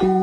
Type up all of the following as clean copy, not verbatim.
Hah?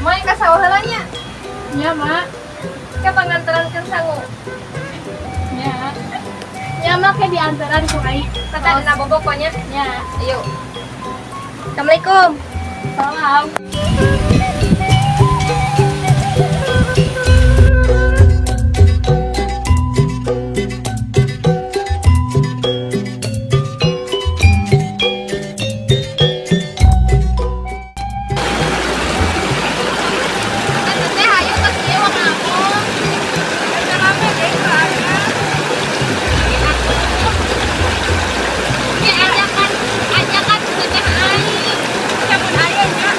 Mau yang ka sawah heula nya? Nya, Mak. Ka panganterankeun sangu. Nya. Nya, Mak, ke dianteran ku ai. Kata dina boboko nya. Nya. Ayo. Assalamualaikum. Salam. Teteh ayo ke kieu mah aku. Rame deh soalnya. Ya ajakan ajakan teteh aing. Cabut ayo nya.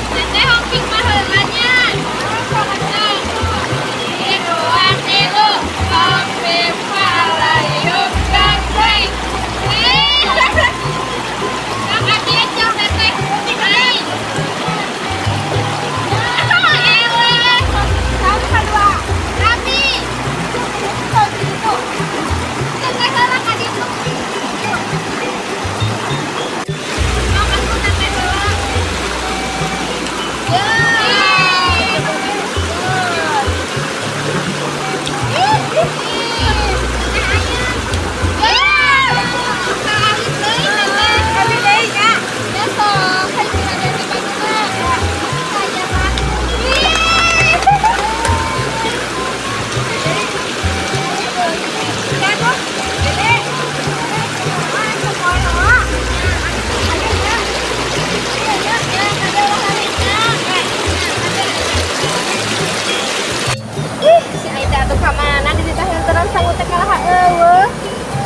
Teteh hopping mah heula nya. Dua tilu, hopping palayuk ganggreng. Kang ati aja teteh. Hai. Ewe. Satu dua. Rami. Teteh heula ka ditu. Sok atuh teteh heula. Ya. Ih, si Aida tuh ka mana dititah nganteran sangu teh kalah eueuh.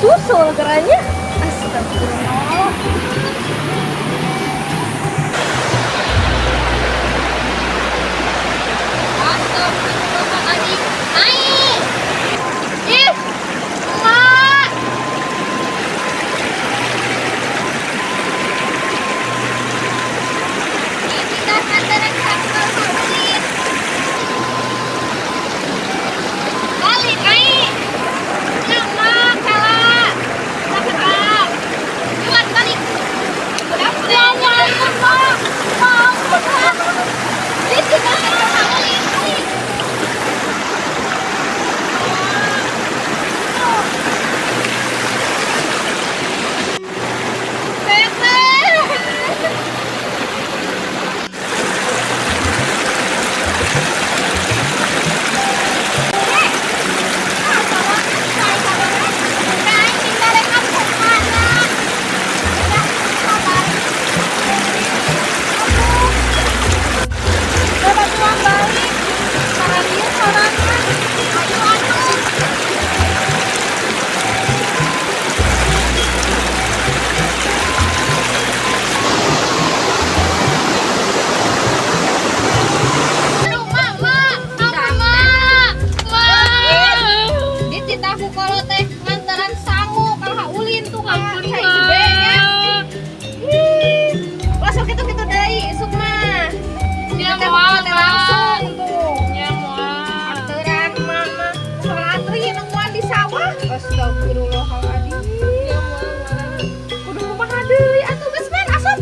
Susul geranya. Astagfirullah. Astagfirullahaladzim. Ai. Ih, Mak. Dititah nganteran sangu sulit. Balik, Ai. Ya, Mak, kalah. Sakit Astagfirullahaladzim. Ya moal. Kudu kumaha deui atuh, geus men asup.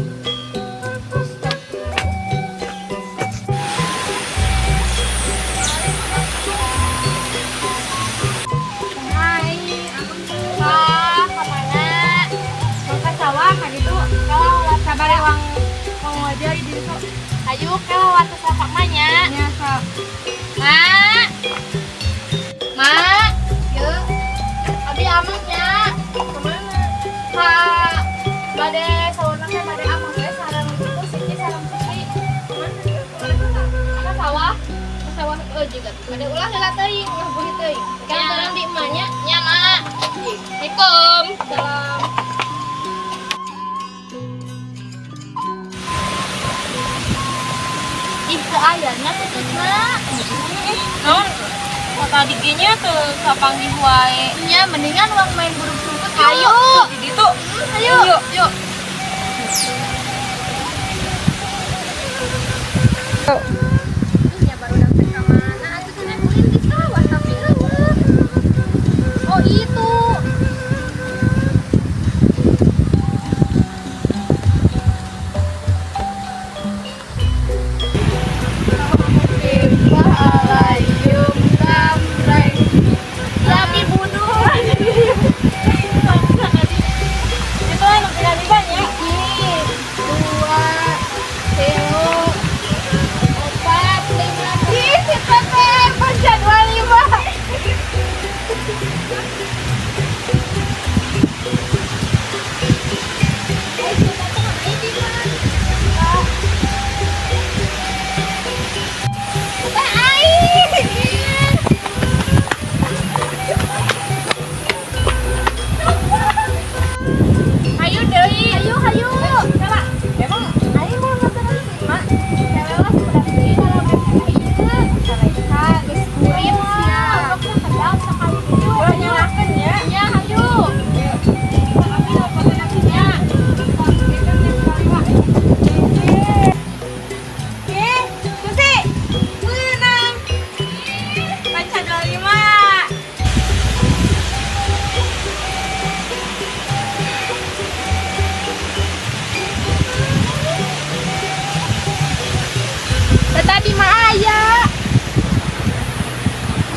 Astagfirullah. Hai, wah, kemana? Mau ke sawah kan itu? Kalau sabar uang mau aja di situ. Ayo kalau waktu sapak manya. Ya, sok. Ma. Ma. Yuk. Abi amangnya. Kemana? Ka bade sawarna teh bade amang teh sareng itu Siti sareng Susi. Kemana? Ka sawah. Ka sawah eueuh juga. Bade ulah heula teuing, ulah beuhi teuing. Kan terang di emaknya. Nya, Ma. Assalamualaikum. Salam. Ih, teu aya nya tututna. Naon? Kota diginya tuh kapanggih wae. Nya mendingan uang main burung sumput. Ayo. Di ditu. Ayo. Yuk. Yuk. Ih, nya baru dapet ka mana atuh cenah ulin di sawah tapi eueuh. Oh, itu. Tapi bunuh. Itu anu tinggal banyak. Dua, tilu, empat, lima. Ih, si Teteh, panca 25. Eh, si Teteh mah ini mah. Teh aing. Ayo deui. Ayo, ayo. Salah. Emang Ayo mau nonton si Mak. Cewek lah sudah deui dalam SMP ieu. Mereka geus kurim sia. Kedap sekali deui. ulah nyalahkeun ya. Ya, ayo. Abi nelponan abinya. Eh, Susi. Menang. Panca 25. Tadi mah aya.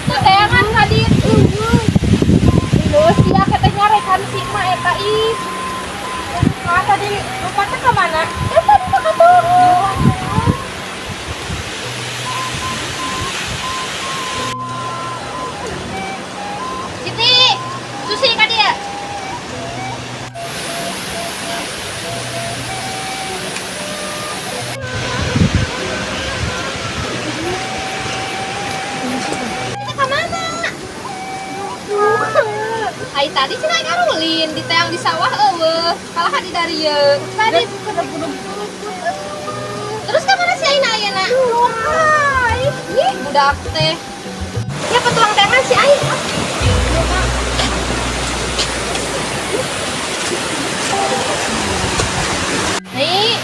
Teteangan ka ditu. Lu sia katanya rekan si Ma eta ih. Nah, tadi lompatnya ke mana? Eh, tadi mah katurun. Siti, Susi ka dia. Kita ka mana? Ai tadi cenah ngarulin di teang di sawah eueuh. Kalah di darieu. Tadi kada budug suruput. Terus ka mana si Aina ayeuna? Ih, budak teh. Ya petuang teangan si Ain. Ah. Nih.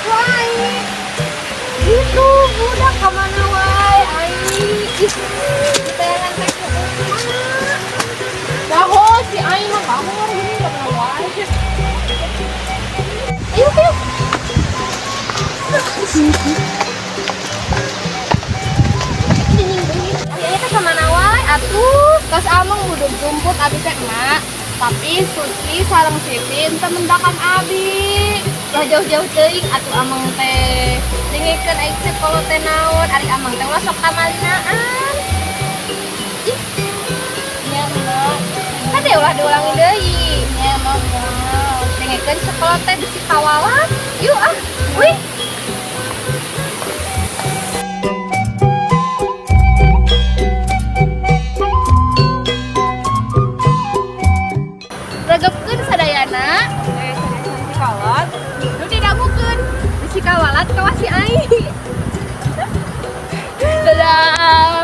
Wah, itu budak kemana wae ai. Ih, teangan teh ku emak. Baho si Aing mah baho gini enggak pernah wae. Ayo, ayo. Ayo teh kemana wae atuh? Tos ameng budug jumput abi teh emak. Tapi Suci sareng Siti ente mendakan abi. Lah jauh-jauh teuing atuh ameng teh. Dengekeun aing cek kolot teh naon, ari ameng teh ulah sok kamalinaan. Ih, Nya emak. kade ulah diulangi deui. Nya emak moal. Dengekeun cek kolot teh bisi kawalan. Yuk ah, wih. Regepkeun sadayana. Eh, si kolot. Nu didangukeun bisi kawalat kawas si aing. Dadah.